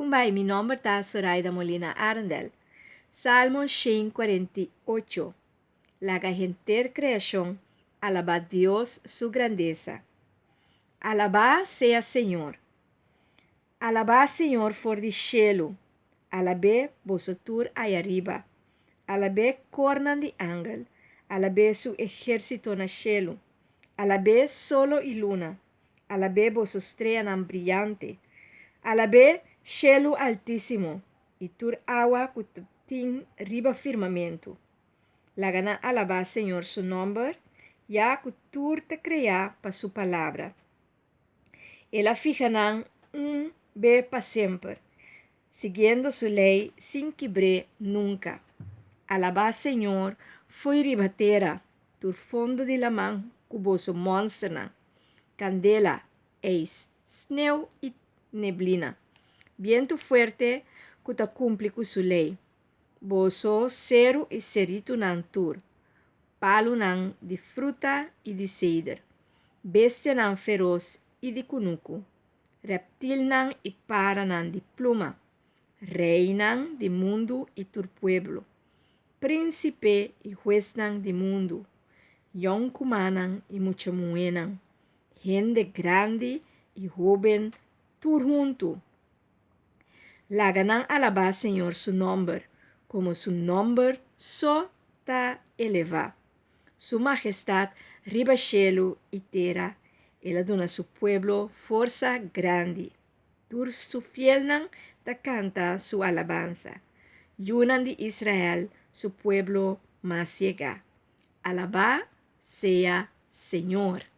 Kumbai, mi nomber ta Soraida Molina Arendel. Salmo 148. Laga henter kreashon alabá Dios su grandesa. Alabá sea Señor. Alabá Señor for di shelu, alab'é boso tur ayariba. Alab'é kornan di angel, alab'é su ehérsito na shelu. Alab'é solo i luna, alab'é boso streanan briante. Alab'é shelu altísimo i tur awa ku tin riba firmamentu. Laga nan alabá Señor su nòmber, ya ku tur ta kreá pa su palabra. El a fiha nan un be pa semper, siguiendo su lei sin kibr'é nunka. Alabá Señor fo'i riba tera, tur fondo di laman ku boso mònsternan, kandela, eis, sneu i neblina, bientu fuerte ku ta kumpli ku su lei, boso seru i seritunan tur, palunan di fruta i di seider, bestianan feros i di kunuku, rèptilnan i paranan di pluma, reinan di mundu i tur pueblo, prínsipe i huesnan di mundu, yònkumannan i mucha muhénan, hende grandi i hóben tur huntu. Laga nan alabá Señor su nòmber, komo su nòmber so ta elevá. Su mahestat riba shelu i tera, el a duna su pueblo forsa grandi. Tur su fielnan ta kanta su alabansa. Yunan di Israel, su pueblo mas yegá. Alabá sea Señor!